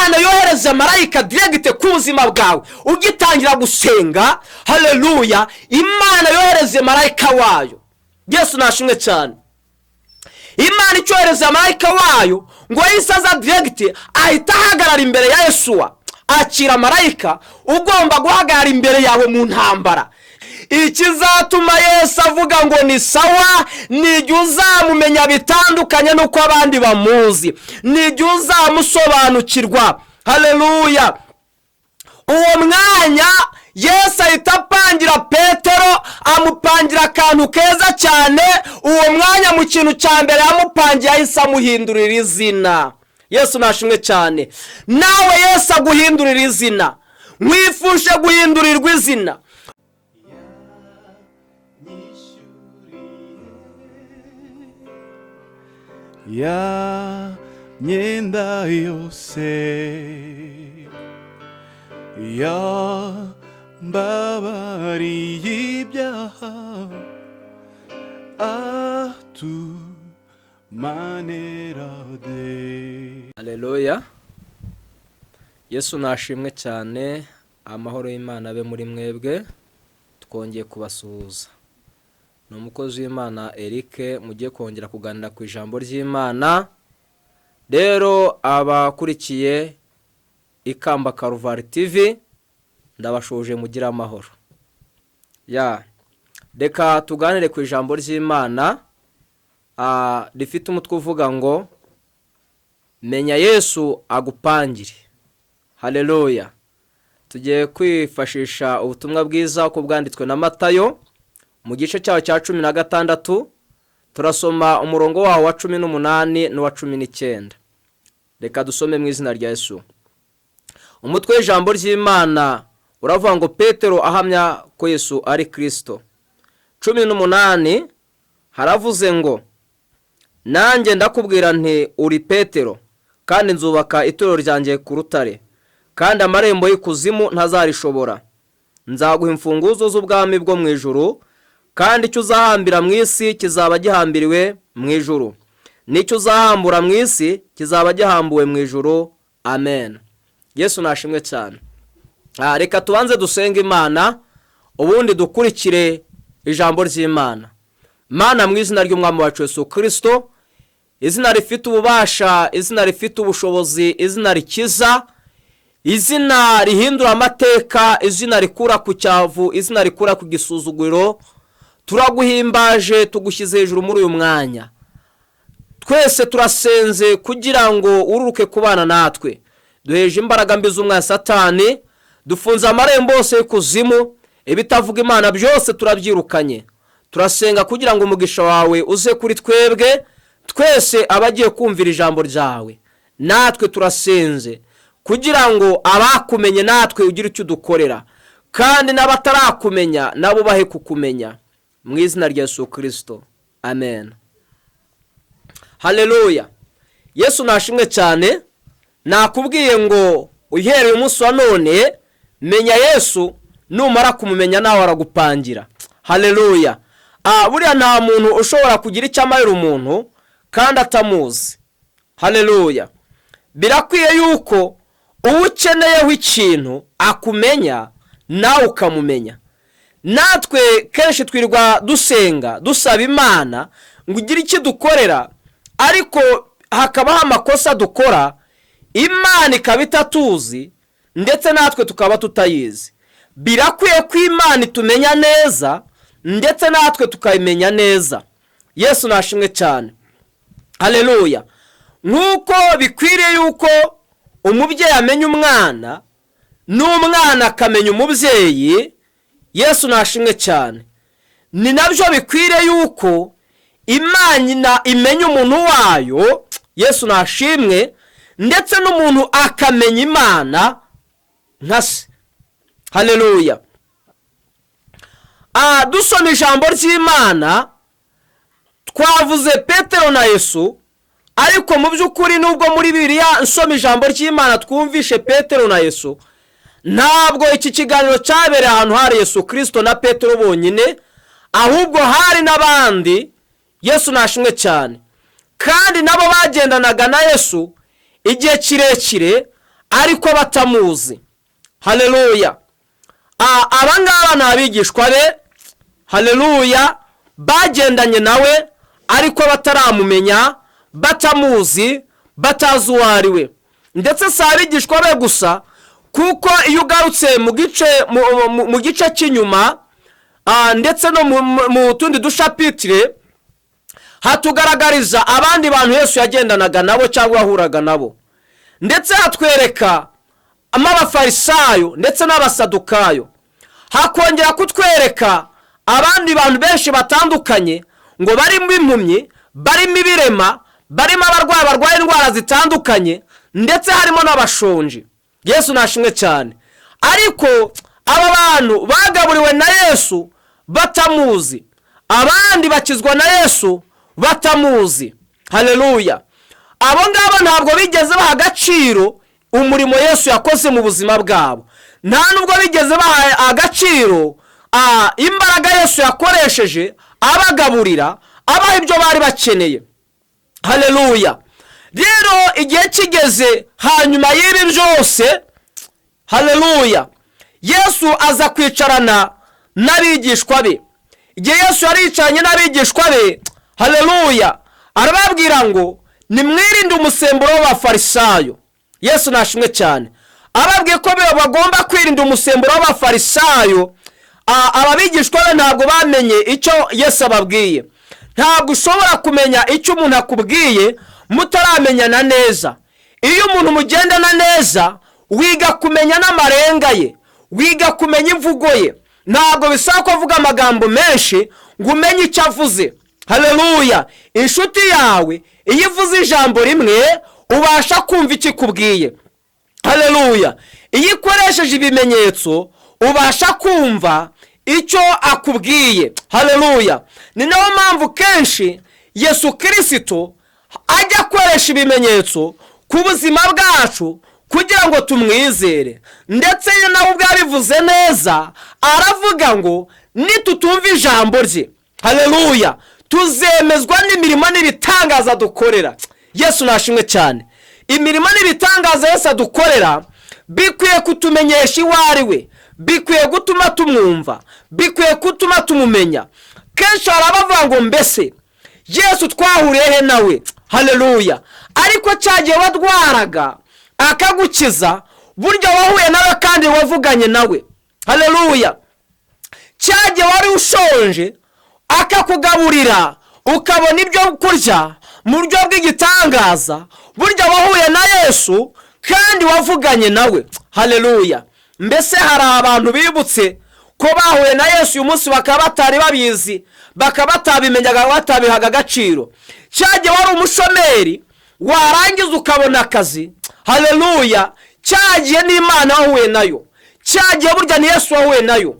Imana yohereza marayika direct ku buzima bwawe ugitangira gusenga. Haleluya! Imana yohereze marayika wayo. Yesu nashimwe cyane. Imana icyohereza marayika wayo ngo yahise aza direct, ahita ahagarara imbere ya Yesuwa. Akira marayika ugomba guhagarara imbere yawe mu ntambara. Ikizatuma Yesu avuga ngo ni sawa ni igihe uzamumenya bitandukanye n'uko abandi bamuzi, ni igihe uzamusobanukirwa. Haleluya! Uwo mwanya Yesu ahita apangira Petero, amupangira akantu keza cyane. Uwo mwanya, mu kintu cya mbere yamupangiye, ahise amuhindurira izina. Yesu nashimwe cyane. Nawe Yesu aguhindurira izina. Mwifuje guhindurirwa izina. Yanyishyuriye ya myenda yose, yambabariye ibyaha, atumanerade. Haleluya! Yesu nashimwe cyane. Amahoro y'Imana abe muri mwebwe. Twongeye kubasuhuza. Ni umukozi w'Imana Eric, mugiye kongera kuganira ku ijambo ry'Imana. Rero abakurikiye Ikamba Karuvari TV, ndabashoje, mugire amahoro. Ya, reka tuganire ku ijambo ry'Imana rifite umutwe uvuga ngo "Menya Yesu agupangire". Haleluya! Tugiye kwifashisha ubutumwa bwiza uko bwanditswe na Matayo mu gice cyaho cya 16. Turasoma umurongo waho wa 18 n'uwa 19. Reka dusome mu izina rya Yesu. Umutwe w'ijambo ry'Imana uravuga ngo "Petero ahamya ko Yesu ari Kirisito". 18 haravuze ngo: "Nanjye ndakubwira nti uri Petero, kandi nzubaka itorero ryanjye ku rutare, kandi amarembo y'ikuzimu ntazarishobora. Nzaguha imfunguzo z'ubwami bwo mu ijuru, kandi icyo uzahambira mu isi kizaba gihambiriwe mu ijuru, n'icyo uzahambura mu isi kizaba gihambuwe mu ijuru." Amen. Yesu nashimwe cyane. Reka tubanze dusenge Imana, ubundi dukurikire ijambo ry'Imana. Mana, mu izina ry'Umwami wacu Yesu Kirisito, izina rifite ububasha, izina rifite ubushobozi, izina rikiza, izina rihindura amateka, izina rikura ku cyavu, izina rikura ku gisuzuguriro, turaguhimbaje, tugushyize hejuru muri uyu mwanya. Twese turasenze kugira ngo ururuke kubana natwe. Duheje imbaraga mbi z'umwana Satani, dufunze amarembo yose y'ikuzimu, ibitavuga Imana byose turabyirukanye. Turasenga kugira ngo umugisha wawe uze kuri twebwe twese abagiye kumvira ijambo ryawe. Natwe turasenze kugira ngo abakumenye natwe ugire icyo udukorera, kandi n'abatarakumenya nabo bahe kukumenya, mu izina rya Yesu Kirisito, amen. Haleluya! Yesu nashimwe cyane. Nakubwiye ngo uhereye umunsi wa none menya Yesu. Numara kumumenya nawe aragupangira. Haleluya! Buriya nta muntu ushobora kugira icyo amarira umuntu kandi atamuzi. Haleluya! Birakwiye yuko uwo ukeneyeho ikintu akumenya, nawe ukamumenya. Natwe kenshi twirirwa dusenga, dusaba Imana ngo ugire icyo dukorera, ariko hakabaho amakosa dukora, Imana ikaba itatuzi ndetse natwe tukaba tutayizi. Birakwiye ko Imana itumenya neza ndetse natwe tukayimenya neza. Yesu nashimwe cyane. Haleluya! Nk'uko bikwiriye yuko umubyeyi amenya umwana n'umwana akamenya umubyeyi, Yesu nashimwe cyane, ni nabyo bikwiriye yuko Imana imenya umuntu wayo. Yesu nashimwe. Ndetse n'umuntu akamenya Imana nka se. Haleluya! Dusoma ijambo ry'Imana, twavuze Petero na Yesu, ariko mu by'ukuri nubwo muri Bibiliya nsoma ijambo ry'Imana twumvishe Petero na Yesu, ntabwo iki kiganiro cyabereye ahantu hari Yesu Kirisito na Petero bonyine, ahubwo hari n'abandi. Yesu nashimwe cyane. Kandi nabo bagendanaga na Yesu igihe kirekire. Ariko batamuzi. Haleluya! Aba ngaba ni abigishwa be, haleluya, bagendanye nawe ariko bataramumenya, batamuzi, batazi uwo ari we. Ndetse si abigishwa be gusa, kuko iyo ugarutse mu gice cy'inyuma, ndetse no mu tundi dushapitire, hatugaragariza abandi bantu Yesu yagendanaga nabo cyangwa yahuraga nabo. Ndetse hatwereka n'Abafarisayo ndetse n'Abasadukayo, hakongera kutwereka abandi bantu benshi batandukanye, ngo barimo impumyi, barimo ibirema, barimo abarwayi barwaye indwara zitandukanye, ndetse harimo n'abashonji. Yesu nashimwe cyane. Ariko aba bantu bagaburiwe na Yesu batamuzi, abandi bakizwa na Yesu batamuzi. Haleluya! Abo ngabo ntabwo bigeze baha agaciro umurimo Yesu yakoze mu buzima bwabo. Nta nubwo bigeze baha agaciro imbaraga Yesu yakoresheje abagaburira, abaha ibyo bari bakeneye. Haleluya! Rero igihe kigeze hanyuma y'ibi byose, haleluya, Yesu aza kwicarana n'abigishwa be. Igihe Yesu yari yicaranye n'abigishwa be, haleluya, arababwira ngo: "Nimwirinde umusemburo w'Abafarisayo." Yesu nashimwe cyane. Ababwiye ko bagomba kwirinda umusemburo w'Abafarisayo, aba bigishwa be ntabwo bamenye icyo Yesu ababwiye. Ntabwo ushobora kumenya icyo umuntu akubwiye mutaramenyana neza. Iyo umuntu mugendana neza, wiga kumenya n'amarenga ye, wiga kumenya imvugo ye. Ntabwo bisaba ko avuga amagambo menshi ngo umenye icyo avuze. Haleluya! Inshuti yawe iyo ivuze ijambo rimwe, ubasha kumva icyo ikubwiye. Haleluya! Iyo ikoresheje ibimenyetso, ubasha kumva icyo akubwiye. Haleluya! Ni nayo mpamvu kenshi Yesu Kirisito ajya akoresha ibimenyetso ku buzima bwacu kugira ngo tumwizere. Ndetse iyo nawe ubwo yabivuze neza, aravuga ngo nitutumva ijambo rye, haleluya, tuzemezwa n'imirimo n'ibitangaza dukorera. Yesu nashimwe cyane. Imirimo n'ibitangaza Yesu adukorera bikwiye kutumenyesha iwo ari we, bikwiye gutuma tumwumva, bikwiye gutuma tumumenya. Kenshi hari abavuga ngo: "Mbese Yesu twahuriye he nawe?" Haleluya! Ariko cya gihe warwaraga akagukiza, burya wahuye nawe kandi wavuganye nawe. Haleluya! Cya gihe wari ushonje akakugaburira, ukabona ibyo kurya mu buryo bw'igitangaza, burya wahuye na Yesu kandi wavuganye nawe. Haleluya! Mbese hari abantu bibutse ko bahuye na Yesu uyu munsi bakaba batari babizi, bakaba batabimenyaga, batabihaga agaciro? Cya gihe wari umushomeri warangiza ukabona akazi, haleluya, cyagiye n'Imana wahuye nayo, cyagiye burya ni Yesu wahuye nayo.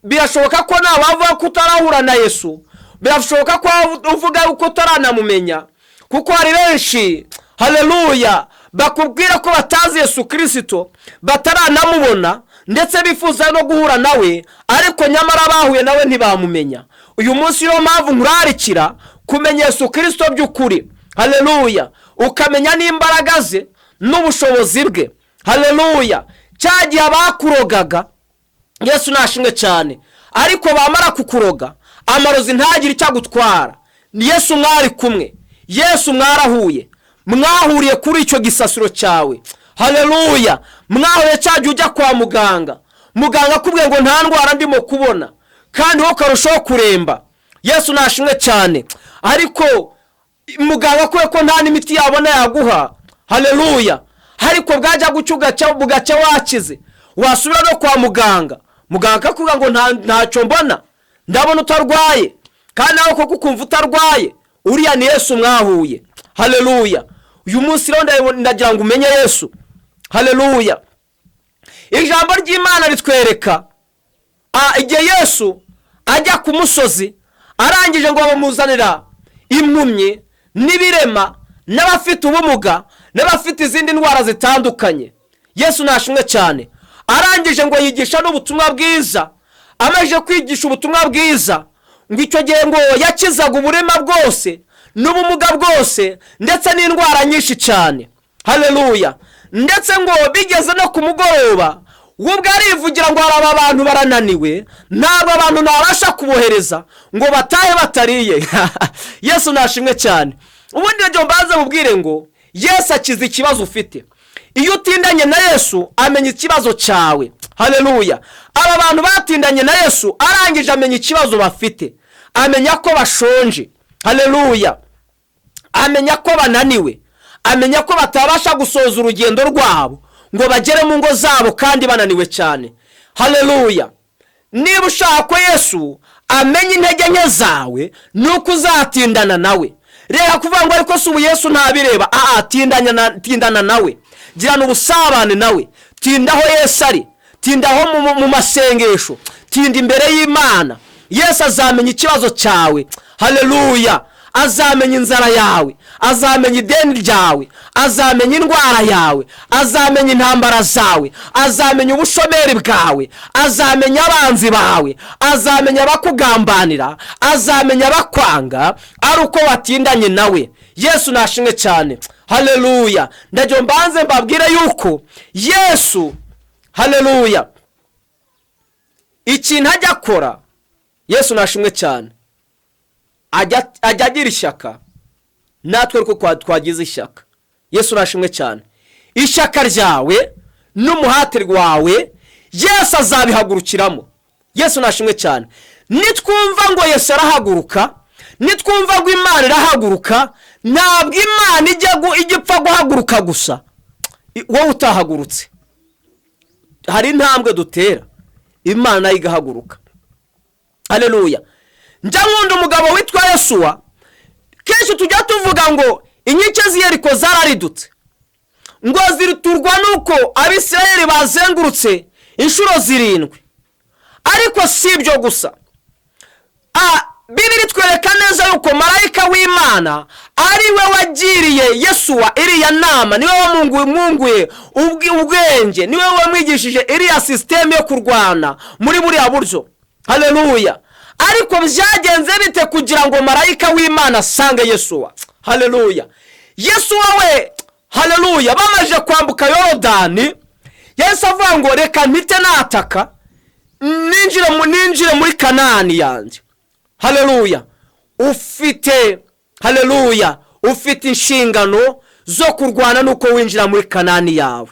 Birashoboka ko nawe wavuga ko utarahura na Yesu, birashoboka ko uvuga ko utaranamumenya, kuko hari benshi, haleluya, bakubwira ko batazi Yesu Kirisito, bataranamubona, ndetse bifuza no guhura nawe, ariko nyamara bahuye nawe ntibamumenya. Uyu munsi niyo mpamvu nkurarikira kumenya Yesu Kirisito by'ukuri. Haleluya! Ukamenya n'imbaraga ze n'ubushobozi bwe. Haleluya! Cya gihe abakurogaga, Yesu nashimwe cyane, ariko bamara kukuroga amarozi ntagire icyo agutwara, ni Yesu mwari kumwe, Yesu mwarahuye, mwahuriye kuri icyo gisasiro cyawe. Haleluya! Mwahuye cya gihe ujya kwa muganga, muganga akubwiye ngo: "Nta ndwara ndimo kubona," kandi wowe ukarushaho kuremba. Yesu nashimwe cyane. Ariko muganga akubwiye ko nta n'imiti yabona yaguha, haleluya, ariko bwajya gucya bugacya wakize, wasubira no kwa muganga, muganga akakubwira ngo: "Ntacyo mbona, ndabona utarwaye," kandi nawe koko ukumva utarwaye. Uriya ni Yesu mwahuye. Haleluya! Uyu munsi rero ndagira ngo umenye Yesu. Haleluya! Ijambo ry'Imana ritwereka igihe Yesu ajya ku musozi, arangije ngo bamuzanira impumyi n'ibirema n'abafite ubumuga n'abafite izindi ndwara zitandukanye. Yesu nashimwe cyane. Arangije ngo yigisha n'ubutumwa bwiza. Amaze kwigisha ubutumwa bwiza, ngo icyo gihe ngo yakizaga uburema bwose n'ubumuga bwose ndetse n'indwara nyinshi cyane. Haleluya! Ndetse ngo bigeze no ku mugoroba, we ubwo arivugira ngo hari aba bantu barananiwe, ntabwo abantu ntabasha kubohereza ngo batahe batariye. Yesu nashimwe cyane. Ubundi rero mbanze mubwire ngo Yesu akiza ikibazo ufite. Iyo utindanye na Yesu, amenya ikibazo cyawe. Hareruya! Aba bantu batindanye na Yesu, arangije amenya ikibazo bafite, amenya ko bashonje. Hareruya! Amenya ko bananiwe, amenya ko batabasha gusoza urugendo rwabo ngo bagere mu ngo zabo kandi bananiwe cyane. Hareruya! Niba ushaka ko Yesu amenya intege nke zawe, ni uko uzatindana nawe. Reka kuvuga ngo ariko si ubu Yesu ntabireba. Aha tindana nawe, girana ubusabane nawe, tinda aho Yesu ari, tinda aho mu masengesho, tinda imbere y'Imana. Yesu azamenya ikibazo cyawe. Hareruya! Azamenya inzara yawe, azamenya ideni ryawe, azamenya indwara yawe, azamenya intambara zawe, azamenya ubushomeri bwawe, azamenya abanzi bawe, azamenya abakugambanira, azamenya abakwanga, ari uko watindanye nawe. Yesu nashimwe cyane. Hareruya! Ndagira mbanze mbabwire yuko Yesu, hareruya, ikintu ajya akora, Yesu nashimwe cyane, ajya agira ishyaka natwe ariko twagize ishyaka. Yesu nashimwe cyane. Ishyaka ryawe n'umuhate wawe Yesu azabihagurukiramo. Yesu nashimwe cyane. Nitwumva ngo Yesu arahaguruka, nitwumva ngo Imana irahaguruka, ntabwo Imana ijya ipfa guhaguruka gusa wowe utahagurutse. Hari intambwe dutera, Imana nayo igahaguruka. Hareruya! Njya nkunda umugabo witwa Yesuwa. Kenshi tujya tuvuga ngo inkike z'Iyeriko zararidutse, ngo ziriturwa nuko Abisirayeli bazengurutse inshuro 7. Ariko si ibyo gusa, Bibiri twereka neza yuko marayika w'Imana ari we wagiriye Yesuwa iriya nama, niwe wamwunguye ubwenge, niwe wamwigishije iriya système yo kurwana muri buriya buryo. Hareruya! Ariko byagenze bite kugira ngo marayika w'Imana asange Yesuwa? Hareruya! Yesuwa we, hareruya, bamaze kwambuka Yorodani, Yesu avuga ngo reka mpite nataka ninjire muri Kanani yanjye. Hareruya! Ufite, hareruya, ufite inshingano zo kurwana n'uko winjira muri Kanani yawe.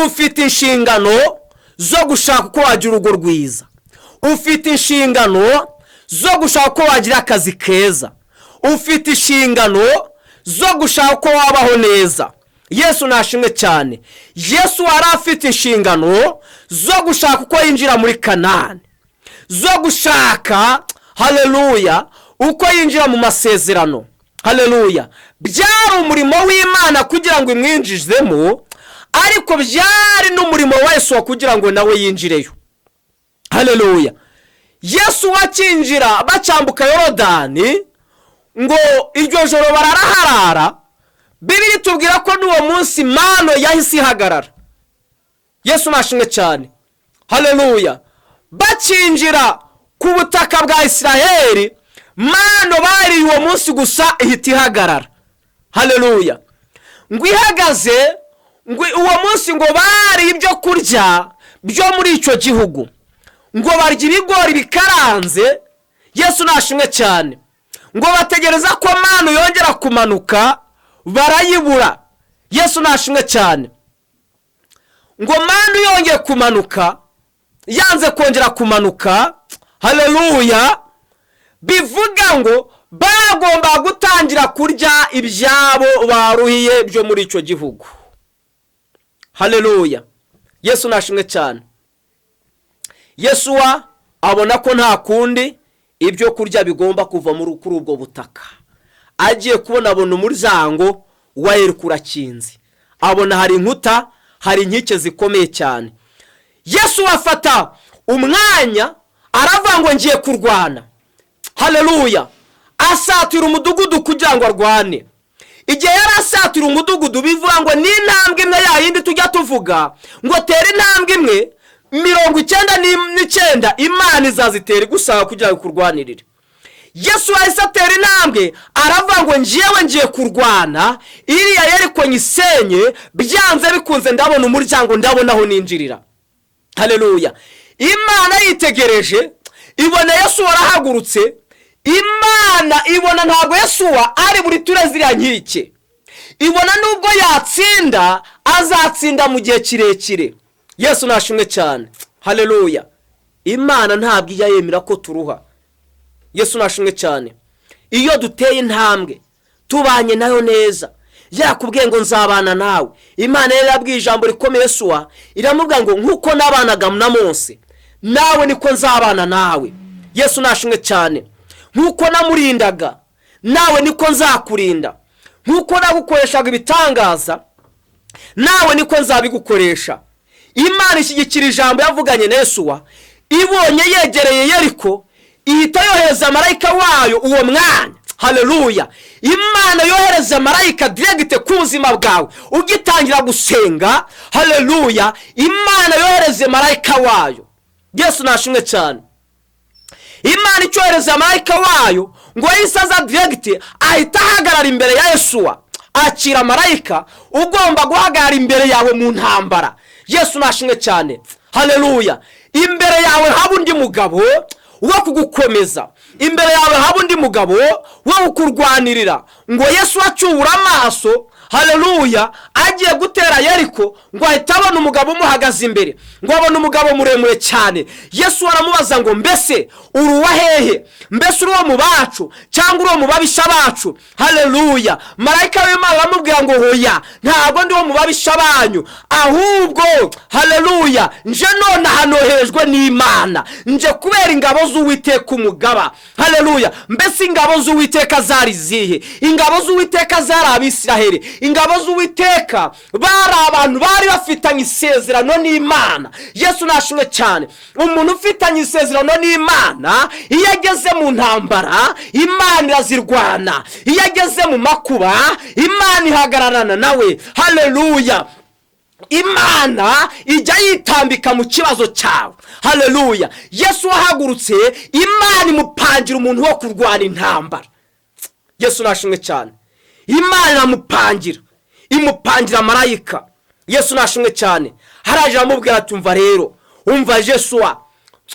Ufite inshingano zo gushaka uko wagira urugo rwiza. Ufite inshingano zo gushaka uko wagira akazi keza. Ufite inshingano zo gushaka uko wabaho neza. Yesu nashimwe cyane. Yesu yari afite inshingano zo gushaka uko yinjira muri Kanani, zo gushaka, hareruya, uko yinjira mu masezerano. Hareruya! Byari umurimo w'Imana kugira ngo imwinjizemo, ariko byari n'umurimo wa Yesu kugira ngo nawe yinjireyo. Hareruya! Yesu wakinjira, bacyambuka Yorodani, ngo iryo joro bararaharara. Bibiri tubwira ko n'uwo munsi mano yahise ihagarara. Yesu nashimwe cyane. Hareruya! Bakinjira ku butaka bwa Isiraheli, mano bariye uwo munsi gusa ihita ihagarara. Hareruya! Ngo ihagaze, ngo uwo munsi ngo bariye ibyo kurya byo muri icyo gihugu, ngo barya ibigori bikaranze. Yesu nashimwe cyane. Ngo bategereza ko manu yongera kumanuka, barayibura. Yesu nashimwe cyane. Ngo manu yongeye kumanuka, yanze kongera kumanuka. Hareruya! Bivuga ngo bagomba gutangira kurya ibyabo baruhiye byo muri icyo gihugu. Hareruya! Yesu nashimwe cyane. Yesuwa abona ko nta kundi, ibyo kurya bigomba kuva kuri ubwo butaka. Agiye kubona, abona umuryango wa Yeriko urakinze, abona hari inkuta, hari inkike zikomeye cyane. Yesu afata umwanya, aravuga ngo ngiye kurwana. Hareruya! Asatira umudugudu kugira ngo arwane. Igihe yari asatira umudugudu, bivuga ngo ni intambwe imwe, ya yindi tujya tuvuga ngo tera intambwe imwe, 99 Imana izazitera igusaba kugira ngo ikurwanirire. Yesu yahise atera intambwe, aravuga ngo: "Ngewe ngiye kurwana, iriya Yeriko nyisenye, byanze bikunze ndabona umuryango, ndabona aho ninjirira." Hareruya! Imana yitegereje ibona Yesu warahagurutse. Imana ibona ntabwo Yesuwa ari buri ture ziriya nkike, ibona nubwo yatsinda azatsinda mu gihe kirekire. Yesu nashimwe cyane. Hareruya! Imana ntabwo ijya yemera ko turuha. Yesu nashimwe cyane. Iyo duteye intambwe tubanye nayo neza, yakubwiye ngo: "Nzabana nawe." Imana yari yabwiye ijambo rikomeye Yesuwa, iramubwira ngo: "Nk'uko nabanaga na Mose, nawe niko nzabana nawe." Yesu nashimwe cyane. "Nk'uko namurindaga, nawe niko nzakurinda. Nk'uko nagukoreshaga ibitangaza, nawe niko nzabigukoresha." Imana ishyigikira ijambo yavuganye na Yesuwa. Ibonye yegereye Yeriko, ihita yohereza marayika wayo uwo mwanya. Hareruya! Imana yohereza marayika direct ku buzima bwawe ugitangira gusenga. Hareruya! Imana yohereze marayika wayo. Yesu nashimwe cyane. Imana icyohereza marayika wayo, ngo yahise aza direct, ahita ahagarara imbere ya Yesuwa. Akira marayika ugomba guhagarara imbere yawe mu ntambara. Yesu nashimwe cyane. Hareruya! Imbere yawe haba undi mugabo wo kugukomeza, imbere yawe haba undi mugabo wo kukurwanirira. Ngo Yesu acyubura amaso, hareruya, agiye gutera Yeriko, ngo ahita abona umugabo umuhagaze imbere. Ngo abone umugabo muremure cyane. Yesu aramubaza ngo: "Mbese uri uwa hehe? Mbese uri uwo mu bacu cyangwa uri uwo mu babisha bacu?" Hareruya! Marayika w'Imana aramubwira ngo: "Hoya, ntabwo ndi uwo mu babisha banyu, ahubwo hareruya, nje nonaha noherejwe n'Imana, nje kubera ingabo z'Uwiteka umugaba." Hareruya! Mbese ingabo z'Uwiteka zari zihe? Ingabo z'Uwiteka zari Abisiraheli. Ingabo z'Uwiteka bari abantu bari bafitanye isezerano n'Imana. Yesu nashimwe cyane. Umuntu ufitanye isezerano n'Imana, iyo ageze mu ntambara, Imana irazirwana. Iyo ageze mu makuba, Imana ihagararana nawe. Hareruya! Imana ijya yitambika mu kibazo cyawe. Hareruya! Yesu wahagurutse, Imana imupangira umuntu wo kurwana intambara. Yesu nashimwe cyane. Imana iramupangira, imupangira marayika. Yesu nashimwe cyane. Haraje aramubwira ati: "Umva rero, umva Yesuwa,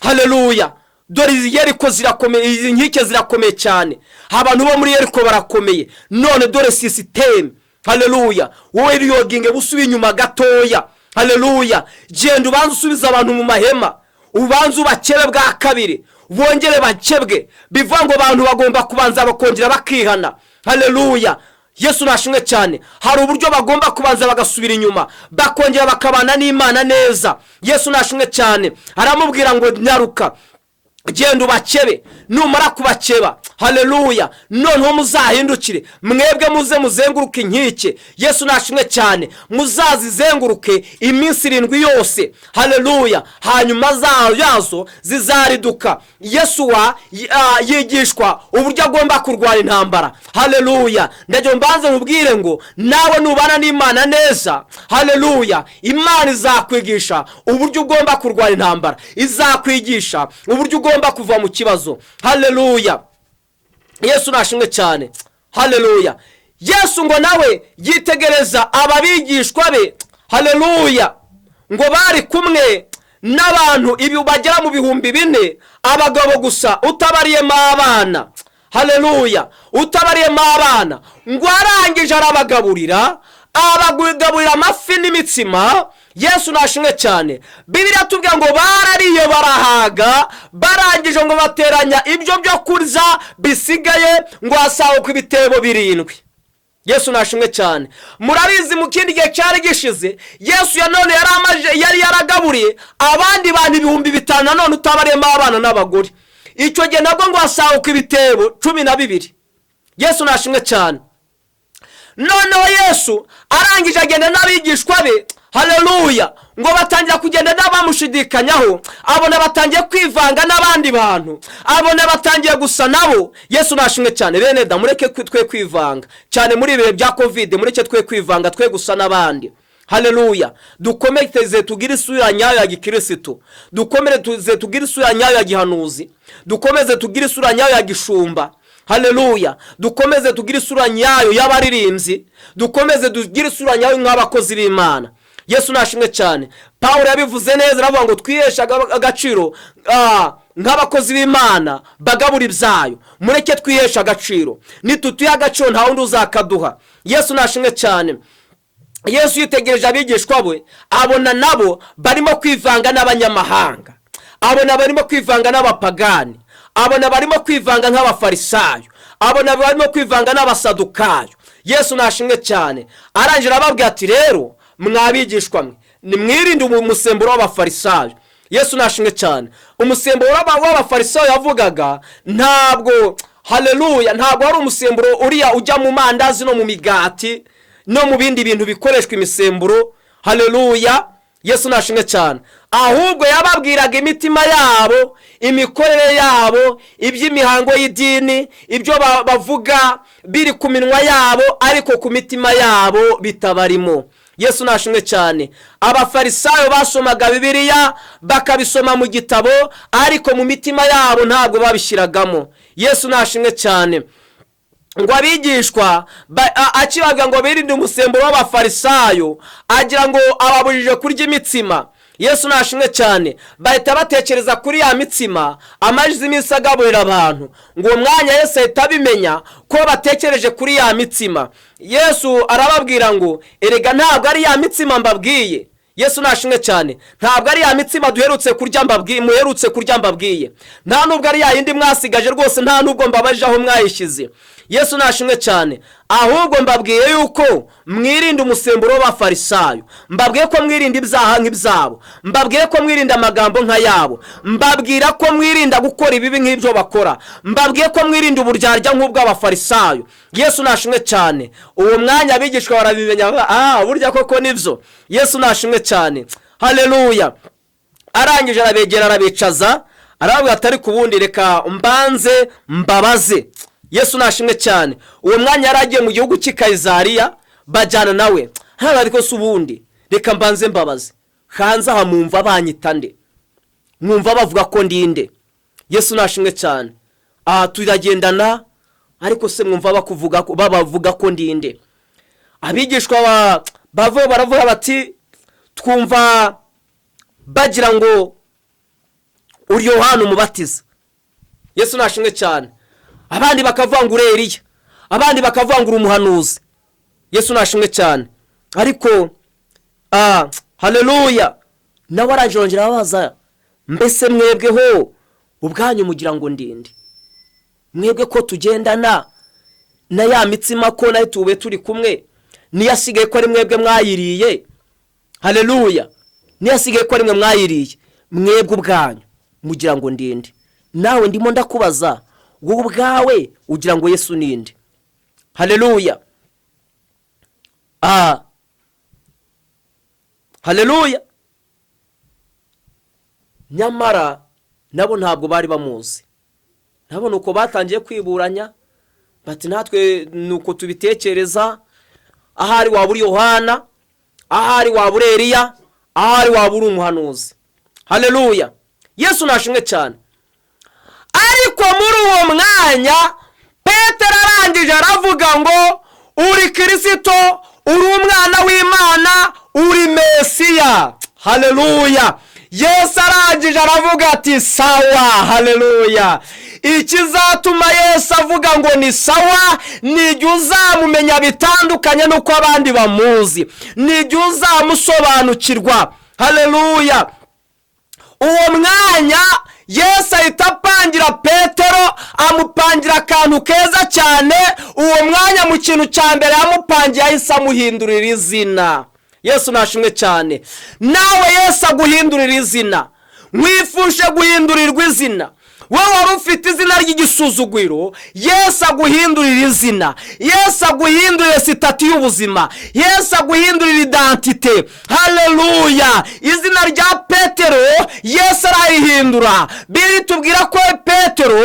hareruya, dore izi Yeriko zirakomeye, izi nkike zirakomeye cyane, abantu bo muri Yeriko barakomeye. None dore système. Hareruya, wowe riyoginge busubiye inyuma gatoya. Hareruya, genda ubanze usubize abantu mu mahema, ubanze ubakebe bwa kabiri, bongere bakebwe." Bivuga ngo abantu bagomba kubanza bakongera bakihana. Hareruya! Yesu nashimwe cyane. Hari uburyo bagomba kubanza bagasubira inyuma, bakongera bakabana n'Imana neza. Yesu nashimwe cyane. Aramubwira ngo: "Nyaruka, genda ubakebe. Numara kubakeba, hareruya, noneho muzahindukire mwebwe, muze muzenguruke inkike." Yesu nashimwe cyane. "Muzazizenguruke iminsi 7 yose." Hareruya! Hanyuma yazo zizariduka. Yesuwa yigishwa uburyo agomba kurwana intambara. Hareruya! Ndagira mbanze mubwire ngo nawe nubana n'Imana neza, hareruya, Imana izakwigisha uburyo ugomba kurwana intambara, izakwigisha uburyo ugomba kuva mu kibazo. Hareruya! Yesu nashimwe cyane. Hareruya! Yesu ngo nawe yitegereza aba bigishwa be. Hareruya! Ngo bari kumwe n'abantu ibi bagera mu 4000, abagabo gusa, utabariyemo abana. Hareruya! Utabariyemo abana. Ngo arangije arabagaburira, abagaburira amafi n'imitsima. Yesu nashimwe cyane. Bibiliya tubwira ngo barariye barahaga. Barangije ngo bateranya ibyo byo kurya bisigaye, ngo hasaguka ibitebo 7. Yesu nashimwe cyane. Murabizi, mu kindi gihe cyari gishize, Yesu nanone yari yaragaburiye abandi bantu 5000, nanone utabariyemo abana n'abagore. Icyo gihe nabwo ngo hasaguka ibitebo 12. Yesu nashimwe cyane. Noneho Yesu arangije agenda n'abigishwa be. Hareruya! Ngo batangira kugenda n'abamushidikanyaho, abona batangiye kwivanga n'abandi bantu, abona batangiye gusa nabo. Yesu nashimwe cyane. Bene da, mureke twe kwivanga cyane muri ibihe bya COVID. Mureke twe kwivanga, twe gusa n'abandi. Haleluya. Dukomeze tugire isura nyayo ya gikirisitu, dukomeze tugire isura nyayo ya gihanuzi, dukomeze tugire isura nyayo ya gishumba. Haleluya. Dukomeze tugire isura nyayo y'abaririmbyi, dukomeze tugire isura nyayo nk'abakozi b'Imana. Yesu nashimwe cyane. Pawulo yabivuze neza, aravuga ngo twiheshe agaciro nk'abakozi b'Imana bagabura ibyayo. Mureke twiheshe agaciro, nitutuye agaciro nta wundi uzakaduha. Yesu nashimwe cyane. Yesu yitegereje abigishwa be, abona nabo barimo kwivanga n'abanyamahanga, abona barimo kwivanga n'abapagani, abona barimo kwivanga nk'abafarisayo, abona barimo kwivanga n'abasadukayo. Yesu nashimwe cyane. Arangije arababwira ati: "Rero mwabigishwa mwe, nimwirinde umusemburo w'abafarisayo." Yesu nashimwe cyane. Umusemburo w'abafarisayo yavugaga ntabwo, haleluya, ntabwo wari umusemburo uriya ujya mu mandazi no mu migati no mu bindi bintu bikoreshwa imisemburo. Haleluya. Yesu nashimwe cyane. Ahubwo yababwiraga imitima yabo, imikorere yabo, iby'imihango y'idini, ibyo bavuga biri ku minwa yabo ariko ku mitima yabo bitabarimo. Yesu nashimwe cyane. Abafarisayo basomaga Bibiliya, bakabisoma mu gitabo, ariko mu mitima yabo ntabwo babishyiragamo. Yesu nashimwe cyane. Ngo abigishwa akibabwira ngo birinde umusemburo w'abafarisayo, agira ngo ababujije kurya imitsima. Yesu nashimwe cyane. Bahita batekereza kuri ya mitsima amaze iminsi agaburira abantu. Ngo uwo mwanya Yesu ahita abimenya ko batekereje kuri ya mitsima. Yesu arababwira ngo: "Erega ntabwo ari ya mitsima mbabwiye." Yesu nashimwe cyane. "Ntabwo ari ya mitsima duherutse kurya mbabwiye, muherutse kurya mbabwiye, nta nubwo ari ya yindi mwasigaje rwose, nta nubwo mbabaje aho mwayishyize." Yesu nashimwe cyane. "Ahubwo mbabwiye yuko mwirinde umusemburo w'abafarisayo, mbabwiye ko mwirinda ibyaha nk'ibyabo, mbabwiye ko mwirinda amagambo nk'ayabo, mbabwira ko mwirinda gukora ibibi nk'ibyo bakora, mbabwiye ko mwirinda uburyarya nk'ubw'abafarisayo." Yesu nashimwe cyane. Uwo mwanya abigishwa barabimenya: "Ah, burya koko nibyo." Yesu nashimwe cyane. Haleluya. Arangije arabegera, arabicaza, arababwira ati: "Ariko ubundi reka mbanze mbabaze." Yesu nashimwe cyane. Uwo mwanya yari agiye mu gihugu cy'i Kayizariya, bajyana nawe hano. "Ariko se ubundi reka mbanze mbabaze, hanze aha mwumva banyita nde? Mwumva bavuga ko ndinde?" Yesu nashimwe cyane. "Aha turagendana, ariko se mwumva bakuvuga ko babavuga ko ndinde?" Abigishwa bava baravuga bati: "Twumva bagira ngo uri Yohana Umubatiza." Yesu nashimwe cyane. Abandi bakavuga ngo uri Eliya, abandi bakavuga ngo uri umuhanuzi. Yesu nashimwe cyane. Ariko haleluya, nawe arangije arongera ababaza: "Mbese mwebweho ubwanyu mugira ngo ndinde? Mwebwe ko tugendana na ya mitsima, ko nayo tube turi kumwe, niyo asigaye ko ari mwebwe mwayiriye, haleluya, niyo asigaye ko ari mwe mwayiriye, mwebwe ubwanyu mugira ngo ndinde?" Nawe ndimo ndakubaza, wowe ubwawe ugira ngo Yesu ninde? Haleluya. Haleluya. Nyamara nabo ntabwo bari bamuzi. Nabo ni uko batangiye kwiburanya bati: "Natwe ni uko tubitekereza, ahari waba uri Yohana, ahari waba uri Eliya, ahari waba uri umuhanuzi." Haleluya. Yesu nashimwe cyane. Ariko muri uwo mwanya Petero arangije aravuga ngo: "Uri Kirisito, uri umwana w'Imana, uri Mesiya." Haleluya. Yesu arangije aravuga ati: "Sawa." Haleluya. Ikizatuma Yesu avuga ngo ni sawa ni igihe uzamumenya bitandukanye n'uko abandi bamuzi, ni igihe uzamusobanukirwa. Haleluya. Uwo mwanya Yesu ahita apangira Petero, amupangira akantu keza cyane. Uwo mwanya mu kintu cya mbere yamupangiye, ahise amuhindurira izina. Yesu nashimwe cyane. Nawe Yesu aguhindurira izina. Mwifuje guhindurirwa izina. Wowe wari ufite izina ry'igisuzuguriro, Yesu aguhindurira izina. Yesu aguhindurire statut y'ubuzima. Yesu aguhindurira identité. Haleluya. Izina rya Petero Yesu ararihindura. Biri tubwira ko Petero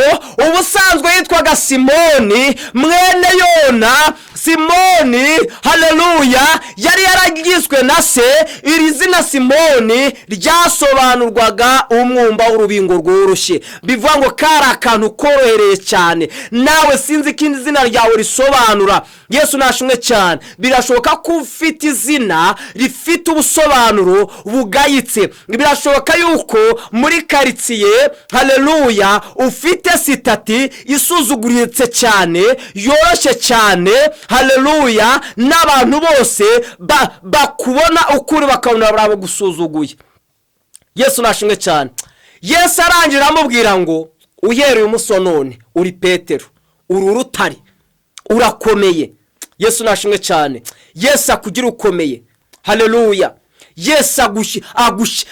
ubusanzwe yitwaga Simoni mwene Yona. Simoni, haleluya, yari yaragizwe na se. Iri zina Simoni ryasobanurwaga umwumba w'urubingo rworoshye, bivuga ngo kari akantu korohereye cyane. Nawe sinzi ikindi zina ryawe risobanura. Yesu nashimwe cyane. Birashoboka ko ufite izina rifite ubusobanuro bugayitse. Birashoboka yuko muri karitsiye, haleluya, ufite statut isuzuguritse cyane, yoroshye cyane, haleluya, n'abantu bose bakubona ukuri bakabona baragusuzuguye. Yesu nashimwe cyane. Yesu arangira aramubwira ngo: "Uhereye umunsi wa none uri Petero, uri urutare, urakomeye." Yesu nashimwe cyane. Yesu akugira ukomeye, haleluya. Yesu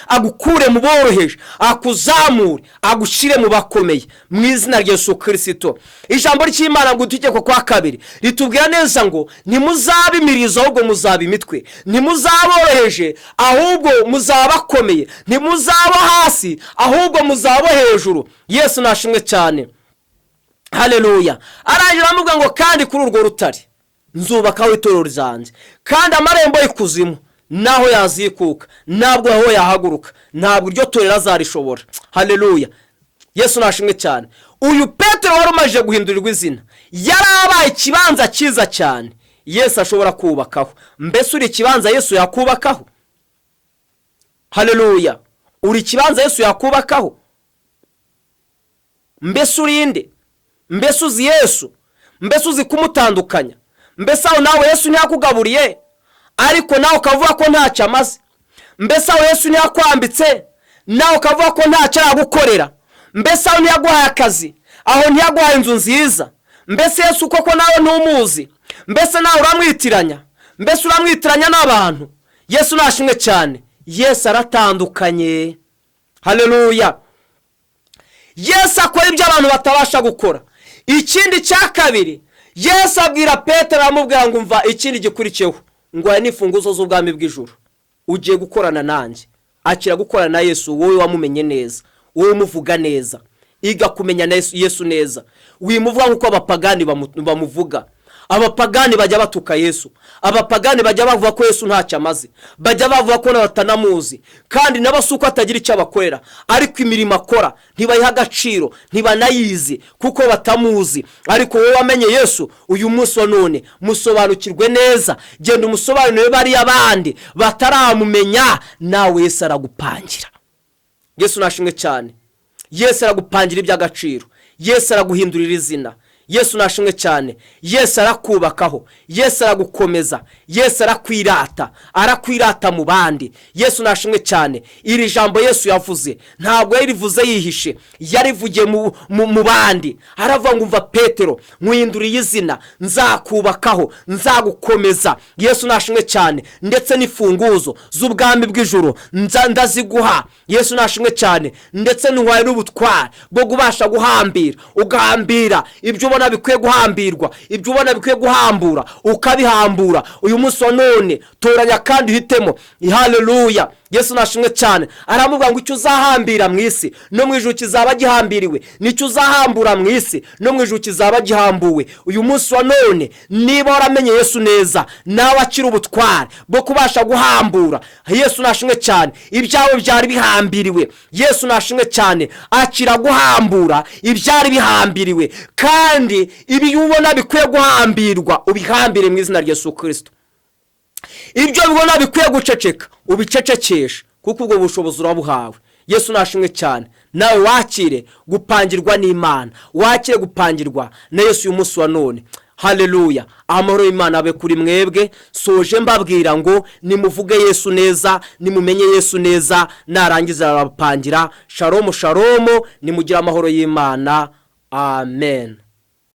agukure mu boroheje, akuzamure, agushyire mu bakomeye mu izina rya Yesu Kirisito. Ijambo ry'Imana ngo utegeko kwa kabiri ritubwira neza ngo: "Ntimuzaba imirizo, ahubwo muzaba imitwe; ntimuzaboroheje, ahubwo muzaba bakomeye; ntimuzaba hasi, ahubwo muzaba hejuru." Yesu nashimwe cyane, haleluya. Arangira aramubwira ngo: "Kandi kuri urwo rutare nzubakaho itorero ryanjye, kandi amarembo y'ikuzimu naho yazikuka, ntabwo aho yahaguruka, ntabwo iryo torero azarishobora." Haleluya, Yesu nashimwe cyane. Uyu Petero wari umaze guhindurirwa izina yari abaye ikibanza cyiza cyane Yesu ashobora kubakaho. Mbese uri ikibanza Yesu yakubakaho? Haleluya, uri ikibanza Yesu yakubakaho? Mbese urinde? Mbese uzi Yesu? Mbese uzi kumutandukanya? Mbese aho nawe Yesu ntiyakugaburiye, ariko nawe ukavuga ko ntacyo amaze? Mbese aho Yesu ntiyakwambitse, nawe ukavuga ko ntacyo aragukorera? Mbese aho ntiyaguhaye akazi? Aho ntiyaguhaye inzu nziza? Mbese Yesu koko nawe ntumuzi? Mbese nawe uramwitiranya? Mbese uramwitiranya n'abantu? Yesu nashimwe cyane. Yesu aratandukanye, haleluya. Yesu akora ibyo abantu batabasha gukora. Ikindi cya kabiri, Yesu abwira Petero, aramubwira ngo: "Umva, ikindi gikurikiyeho, ngo aya ni imfunguzo z'ubwami bw'ijuru, ugiye gukorana nanjye." Akira gukorana na Yesu. Wowe wamumenye neza, wowe umuvuga neza, iga kumenya na Yesu neza. Wimuvuga nk'uko abapagani bamuvuga. Abapagani bajya batuka Yesu, abapagani bajya bavuga ko Yesu ntacyo amaze, bajya bavuga ko batanamuzi, kandi nabo si uko atagira icyo abakorera, ariko imirimo akora ntibayiha agaciro, ntibanayizi kuko batamuzi. Ariko wowe wamenye Yesu, uyu munsi wa none musobanukirwe neza, genda umusobanurire bariya bandi bataramumenya. Nawe Yesu aragupangira. Yesu nashimwe cyane. Yesu aragupangira iby'agaciro. Yesu araguhindurira izina. Yesu nashimwe cyane. Yesu arakubakaho, Yesu aragukomeza, Yesu arakwirata, arakwirata mu bandi. Yesu nashimwe cyane. Iri jambo Yesu yavuze ntabwo yarivuze yihishe, yarivugiye mu bandi. Aravuga ngo: "Umva Petero, nkwinduriye izina, nzakubakaho, nzagukomeza." Yesu nashimwe cyane. "Ndetse n'imfunguzo z'ubwami bw'ijuru ndaziguha." Yesu nashimwe cyane. "Ndetse ntuhaye n'ubutware bwo kubasha guhambira, ugahambira ibyo ubona bikwiye guhambirwa, ibyo ubona bikwiye guhambura ukabihambura." Uyu munsi wa none toranya kandi uhitemo. Haleluya, Yesu nashimwe cyane. Aramubwira ngo: "Icyo uzahambira mu isi, no mu ijuru kizaba gihambiriwe, nicyo uzahambura mu isi, no mu ijuru kizaba gihambuwe." Uyu munsi wa none, niba waramenye Yesu neza, nawe akiri ubutware bwo kubasha guhambura. Yesu nashimwe cyane. Ibyawe byari bihambiriwe, Yesu nashimwe cyane, akira guhambura ibyari bihambiriwe, kandi ibi ubona bikwiye guhambirwa ubihambire mu izina rya Yesu Kirisito. Ibyo bibona bikwiye guceceka ubicecekeshe, kuko ubwo bushobozi urabuhawe. Yesu nashimwe cyane. Nawe wakire gupangirwa n'Imana, wakire gupangirwa na Yesu uyu munsi wa none. Haleluya, amahoro y'Imana abe kuri mwebwe. Soje mbabwira ngo nimuvuge Yesu neza, nimumenye Yesu neza, narangiza arabapangira. Shalomu, shalomu, nimugire amahoro y'Imana. Amen.